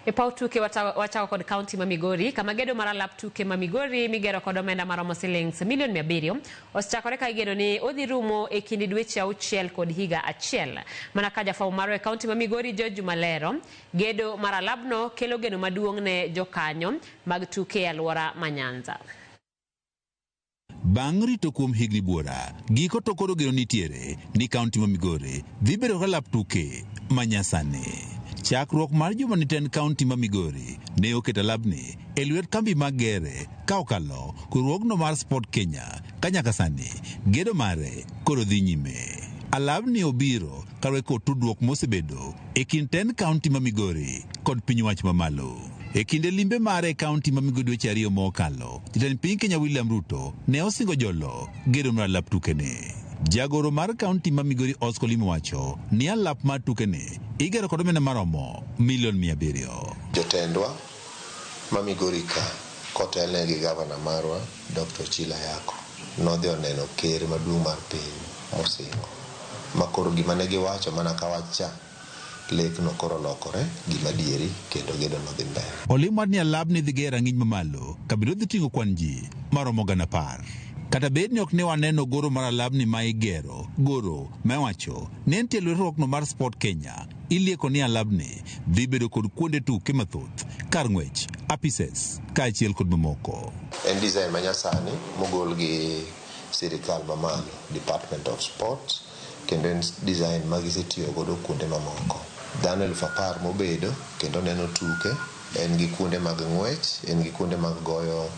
E paw tuke wachako kod kaunti ma Migori kama gedo mar alap tuke ma Migori migero kod omenda maromo silings milion 700 osechakore ka igeno ni odhi rumo e kind dweche 6 kod higa achiel. Mana ka jafwambo marwa e kaunti ma Migori George Malero, gedo mar alabno kelo geno maduong' ne jokanyo mag tuke e alwora ma Nyanza. Bang' rito kuom higni buora, giko to koro geno nitiere ni kaunti ma Migori dhi bedo gi alap tuke ma nyasani. Chakruok mar juma ni tend kaunti ma Migori ne oketo alapni e lwet kambi mag gere ka okalo riwruogno mar Sport Kenya ka nyaka sani gedo mare koro dhi nyime. Alapni obiro kaluwore kod tudruok mosebedo e kind tend kaunti ma Migori kod piny wach mamalo. E kinde limbe mare e kaunti ma Migori dweche 2 mokalo, jatend piny Kenya William Ruto ne osingo jolo gedo mar alap tukene. Jagoro mar kaunti ma Migori Oscar Olimo wacho ni alap mar tukene igero kod omenda maromo milion 700. Jotendwa ma Migori ka kotelne gi gavana marwa Dr. Ochilo Ayacko nodhi oneno ker maduong' mar piny mosingo ma koro gima ne giwacho mana ka wach cha lekno koro olokore gima dieri kendo gedo nodhi mbele. Olimo ni alabni dhi ger rang'iny mamalo kabiro dhi ting'o kwan ji maromo 10,000. Kata bed ni ok ne waneno goro mar alabni ma igero, goro ma iwacho ni entie lwetruokno mar Sport Kenya, ilieko ni alabni dhi bedo kod kuonde tuke mathoth, kar ng'wech, apises, kaachiel kod mamoko. En design manyasani mogol gi sirikal mamalo, Department of Sports, kendo en design ma gisetiyo godo kuonde mamoko. Dhano 10,000 mobedo kendo neno tuke, en gi kuonde mag ng'wech, en gi kuonde mag goyo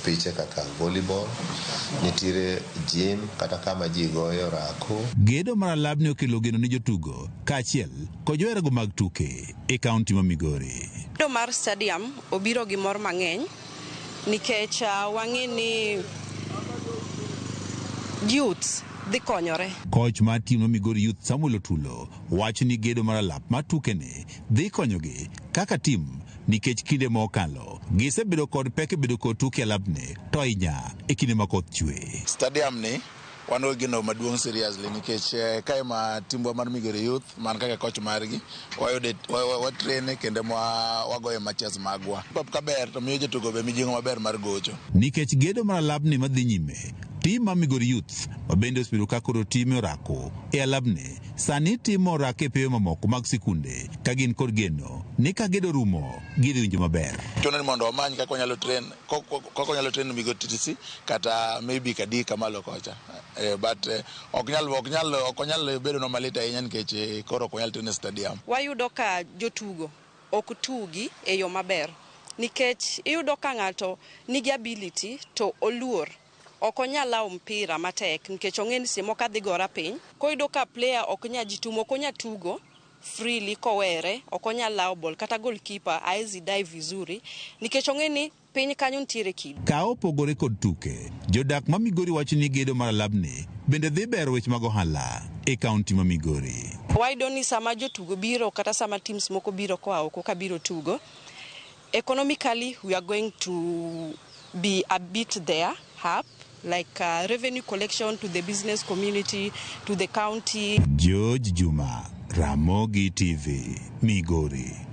piche kaka volleyball, nitiere gym kata kama ji goyo orako. Gedo mar alabni okelo geno ne jotugo kaachiel kod joherago mag tuke e kaunti ma Migori. Gedo mar stadium obiro gi mor mang'eny nikech wang'e ni youths dhi konyore. Koch mar tim ma Migori Youth Samuel Otulo wacho ni gedo mar alap mar tukene dhi konyogi kaka tim nikech kinde mokalo gisebedo kod pek e bedo kod tuke alapni to ahinya e kinde ma koth chwe. Stadium ni wan gi geno maduong' seriously nikech kae ma timbwa mar Migori Youth man kaka coach margi wayude watraine kendo wagoye matches magwa. Pap kaber to miyo jotugo be mijing'o maber mar gocho. Nikech gedo mar alapni madhi nyime, tim mar Migori Youth ma bende osebedo ka koro time orako e alapni sani timo orako e pewe mamoko mag sikunde ka gin kod geno ni ka gedo rumo gidhi winjo maber. Chuno ni mondo wamany kaka wanyalo train kaka wanyalo train Migori TTC kata maybe Kadika malo kocha. But ok nyal bedo no malit ahinya nikech koro ok wanyal train e stadium. Wayudo ka jotugo ok tugi e yo maber nikech iyudo ka ng'ato nigi ability to oluor. Ok onyal lawo mpira matek nikech ong'e ni seche moko adhi gora piny. Koyudo ka player ok nyal jitumo, ok onyal tugo freely kowere, ok onyal lawo ball kata goalkeeper haezi dive vizuri nikech ong'e ni piny kanyo nitiere kido. Ka opogore kod tuke, jodak ma Migori wacho ni gedo mar alapni bende dhi bero weche mag ohala e kaunti ma Migori. Wayudo ni sama jotugo biro kata sama teams moko biro koa oko ka biro tugo, economically we are going to be a bit there up, like revenue collection to the business community, to the county. George Juma, Ramogi TV, Migori.